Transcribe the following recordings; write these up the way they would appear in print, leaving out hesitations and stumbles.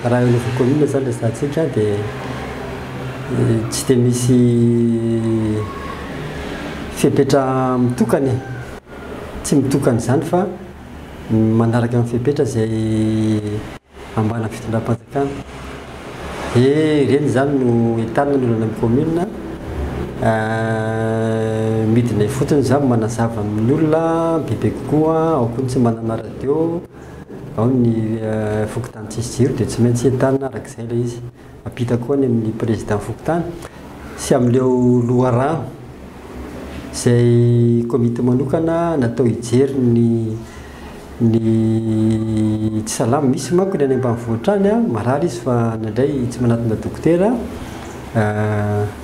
Raha eo anivon'ny commune izany resahantsika dia tsy dia misy fepetra mitokana e. Tsy mitokana izany fa manaraka ny fepetra izay ambaran'ny fitondram-panjakana. Dia ireny izany no entanina ny olona any amin'ny commune. Midina ifotony izany manazava amin'ny olona bebe kokoa, ao koa ny tsy manana radio. Ao ny fokontany tsisy jiro dia tsy maintsy entanina araka izay ilay izy. Ampita koa any amin'ny président fokontany sy amin'ireo loharano izay komity manokana natao hijery ny ny tsy salama. Misy manko ny any ambanivohitra any, marary izy fa indraindray tsy manatona dokotera,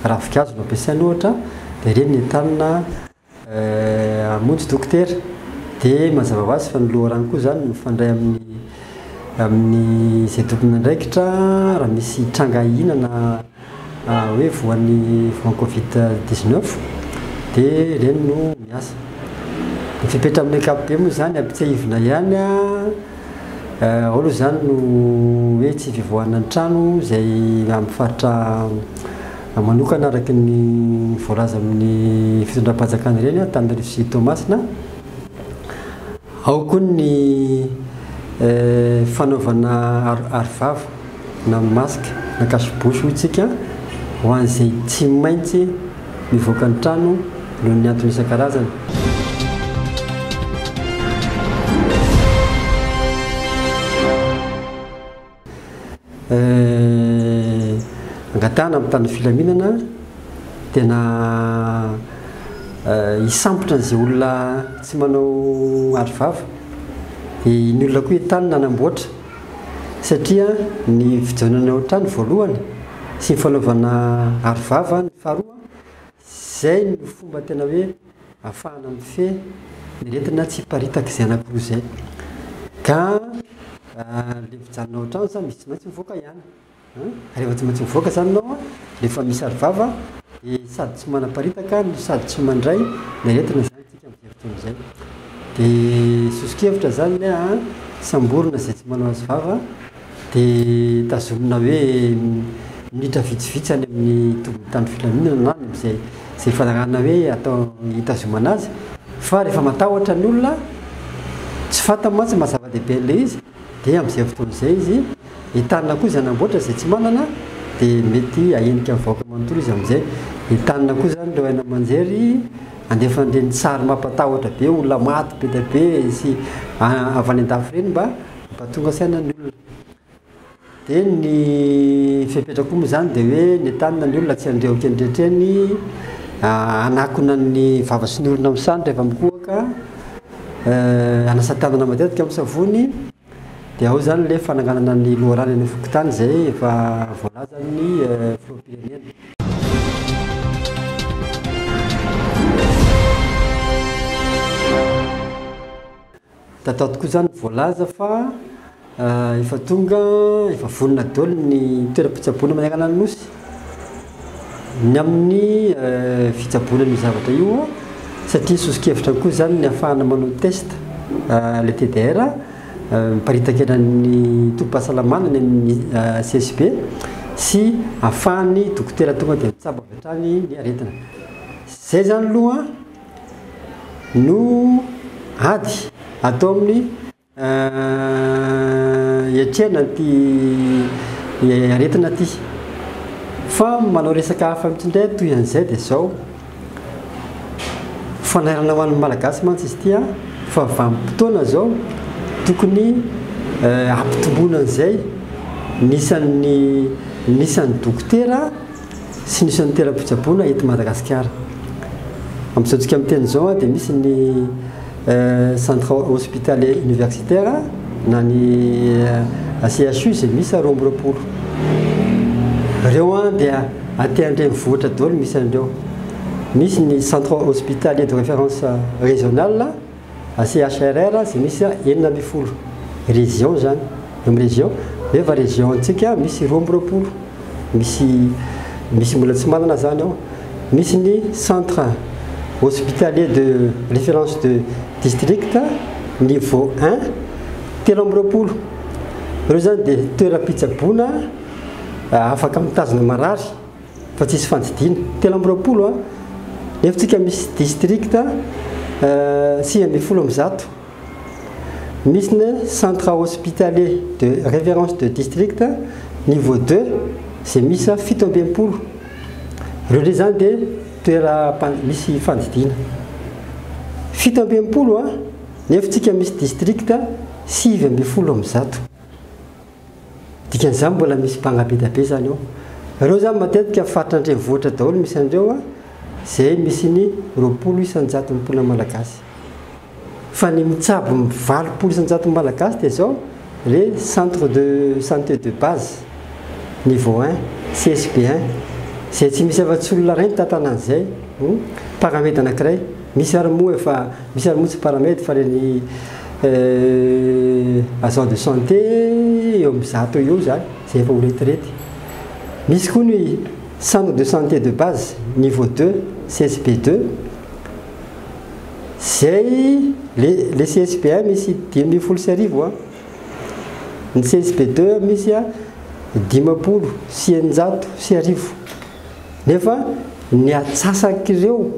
ravinkazo no ampiasainy ohatra, dia ireny entanina Hamonjy dokotera. Dia mazava ho azy fa ny loharano koa izany mifandray amin'ny amin'ny izay tompon'andraikitra raha misy tranga ahiana na hoe voan'ny voan'ny covid 19 dia ireny no miasa. Ny fepetra amin'ny ankapobeny moa izany ampitsiahivina ihany ao aloha izany no hoe tsy fivoahana ny trano izay amin'ny faritra Manokana araka ny voalaza amin'ny fitondram-panjakana ireny Antananarivo sy Toamasina. Ao koa ny fanaovana arovava na masque na cache-bouche hoy tsika ho an'izay tsy maintsy mivoaka ny trano noho ny antony isan-karazany. Angatahana amin'ny mpitandro filaminana tena hisambotra an'izay olona tsy manao aro vava. Dia ny olona koa entanina hanamboatra satria ny fijanonana ao an-trano voalohany sy ny fanaovana aro vava ny faharoa, izay no fomba tena hoe ahafahana mifehy ny aretina tsy hiparitaka izay anankiroa izay. Ka le mijanona ao an-trano zany misy tsy maintsy mivoaka ihany. Rehefa tsy maintsy mivoaka zany ianao rehefa misy arovava dia sady tsy manaparitaka no sady tsy mandray ny aretina zany tsika amin'izay fotoana izay. Dia soso-kevitra zany ny ahy an, samborina izay tsy manao azy vava dia tazomina hoe minitra vitsivitsy any amin'ny tobin'ny mpitandro filaminana na any amin'izay izay fanarahana hoe atao hitazomana azy fa rehefa matahotra ny olona tsy fantany mantsy ny maha zava-dehibe an'ilay izy dia amin'izay fotoana izay izy entanina koa izay hanamboatra izay tsy manana dia mety hahenika ny vahoaka manontolo izy amin'izay. Entanina koa izany ireo haino aman-jery handefa an'ireny sary mampatahotra be olona maty be dia be sy avy any an-dafy ireny mba Mba tonga saina ny olona. Dia ny fepetra koa moa izany dia hoe nentanina ny olona tsy handrehoka eny rehetra eny, hanakona ny vava sy ny orona amin'ny sandry rehefa mikohaka, hanasa tanana matetika amin'ny savony. Dia ao izany ilay fananganana ny loharano eny amin'ny fokontany izay efa voalazan'ny filoham-pirenena. Tatao tokoa izany voalaza fa efa tonga, efa vonona daholo ny toeram-pitsaboana manerana ny Nosy ny amin'ny fitsaboana an'io zavatra io satria soso-kevitra koa izany ny ahafahana manao test le TDR miparitaka eran'ny tobim-pahasalamana ny amin'ny CSB sy ahafahan'ny dokotera tonga dia mitsabo avy hatrany ny aretina. Izay izany aloha no ady atao amin'ny hiatrehana an'ity aretina ity. Fa manao resaka hafa mihitsy indray toy an'izay dia izao, fanairana ho an'ny Malagasy mantsy izy ity an, fa vanim-potoana izao tokony hampitomboana an'izay ny isan'ny ny isan'ny dokotera sy ny isan'ny toeram-pitsaboana eto Madagasikara. Amin'izao tsika miteny izao dia misy ny centre hospitalier universitaire na ny CHU izay misy 22. Ireo dia aty an-drenivohitra daholo misy an'ireo. Misy ny centre hospitalier de référence régional CHRR izay misy 16 région izany, eo amin'ny région, nefa région antsika misy 22, misy misy mbola tsy manana izany ao. Misy ny centre hospitalier de référence de district niveau 1 23. Ireo izany dia toeram-pitsaboana afaka mitazona marary fa tsisy fandidiana. 23 an, nefa tsika misy district 119. Misy ny centre hospitalier de référence de district niveau 2 izay miisa 67. Ireo indray izany dia toeram misy fandidiana. 67 an, nefa tsika misy district 119. Dikan'izany mbola misy banga be dia be izany ao. Ireo izany matetika faritra an-drenivohitra daholo misy an'ireo an, izay misy ny 20% mponina malagasy. Fa ny mitsabo ny 80% malagasy dia izao, le centre de santé de base niveau 1, CSB 1, izay tsy misy afa-tsy olona iray mitantana an'izay, paramed anankiray, misy ary moa efa, misy ary moa tsy paramed fa ireny agent de santé eo amin'ny 100 eo eo izany, izay efa ho retraite. Misy koa ny centre de santé de base niveau 2, CSB 2, Zay le le CSB 1 misy 1015 an, ny CSB 2 misy a 1650, nefa ny atsasak'ireo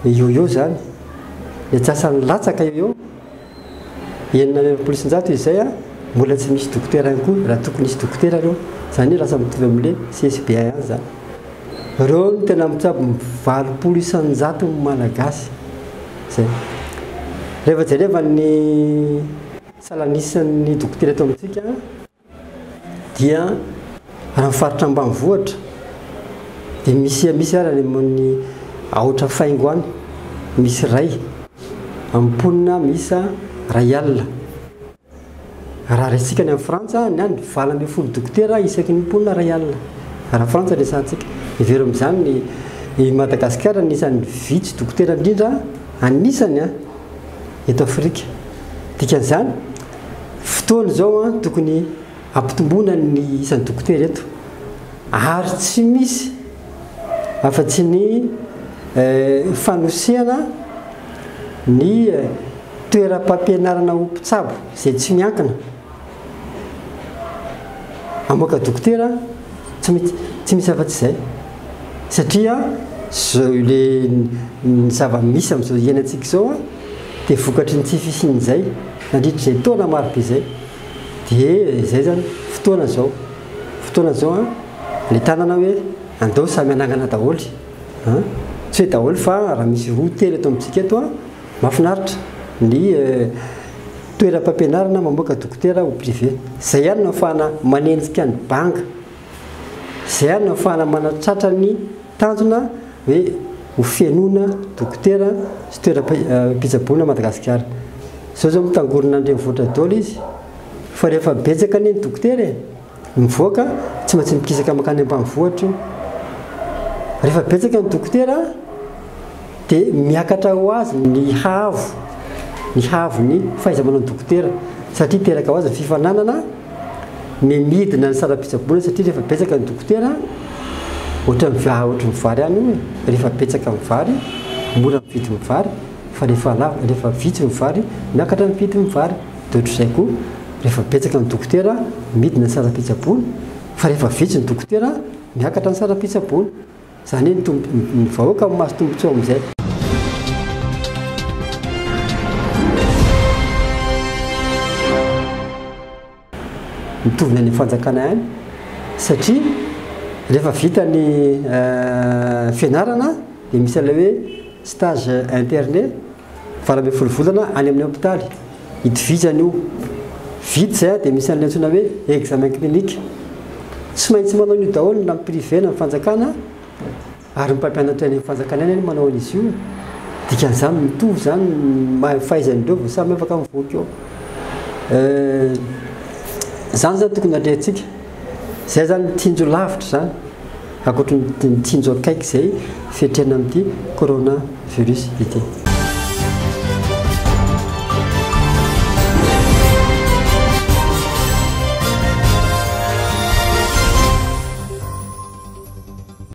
eo eo zany, ny atsasany latsaka eo eo, 146 izay a, mbola tsy misy dokotera ihany koa, raha tokony hisy dokotera ireo, zany hoe lasa mitovy amin'le CSB 1 ihany zany. Ireo no tena mitsabo ny 80% ny Malagasy. Zay. Rehefa jereva ny salanisan'ny dokotera eto amintsika dia raha ny faritra ambanivohitra dia misy misy ary any amin'ny aotra faingo any misy iray amin'ny mponina miisa 1000. Raha raisintsika ny any Frantsa, ny any 18 dokotera isaky ny mponina 1000. Raha Frantsa resahantsika. Hevero amin'izany ny i Madagasikara anisan'ny vitsy dokotera indrindra anisany an, eto Afrika. Dikan'izany, fotoana izao an, tokony hampitomboana ny isan'ny dokotera eto. Ary tsy misy afa-tsy ny fanosehana ny toeram-pampianarana ho mpitsabo izay tsy miankina hamoaka dokotera tsy misy tsy misy afa-tsy izay satria zao le ny zava-misy amin'izao iainantsika izao a dia vokatry ny tsy fisian'izay nandritra izay taona maro be izay dia izay zany fotoana izao fotoana izao a le tanana hoe andao samy hanangana daholo a tsy hoe daholo fa raha misy roa telo eto amintsika eto a Mahafinaritra ny toeram-pampianarana mamoaka dokotera ho privé. Izay ihany no ahafahana manenjika ny banga. Izay ihany no ahafahana manatratra ny tanjona hoe ho fenoina dokotera sy toeram-pitsaboana Madagasikara. Izao izao mitangorona an-drenivohitra daholo izy fa rehefa betsaka anie ny dokotera e! Mivoaka, tsy maintsy mikisaka mankany ambanivohitra io. Rehefa betsaka ny dokotera dia miakatra ho azy ny haavo, ny haavon'ny fahaiza-manao ny dokotera satria teraka ho azy ny fifaninanana, miha-midina ny saram-pitsaboana satria rehefa betsaka ny dokotera, ohatran'ny ohatran'ny vary ihany io e, rehefa betsaka ny vary, mora ny vidin'ny vary, fa rehefa lafo, rehefa vitsy ny vary, miakatra ny vidin'ny vary, dia ohatr'izay koa. Rehefa betsaka ny dokotera, midina ny saram-pitsaboana, fa rehefa vitsy ny dokotera, miakatra ny saram-pitsaboana. Izany hoe ny tombo, ny vahoaka no mahazo tombontsoa amin'izay. Mitovy ny any amin'ny fanjakana ihany, satria rehefa vita ny fianarana dia misy an'ilay hoe stage interne, 18 volana any amin'ny hopitaly. Itovizana io. Vita izay dia misy an'ilay antsoina hoe examen clinique. Tsy maintsy manao an'io daholo na ny privé na ny fanjakana ary ny mpampianatra any amin'ny fanjakana ihany no manao an'izy io. Dikan'izany mitovy izany ny fahaizan'ireo vao samy afaka mivoaka eo. Izany izany tokony atrehintsika. Izay izany mitsinjo lavitra izany. Ankoatry ny mitsinjo akaiky izay fiatrehana amin'ity coronavirus ity.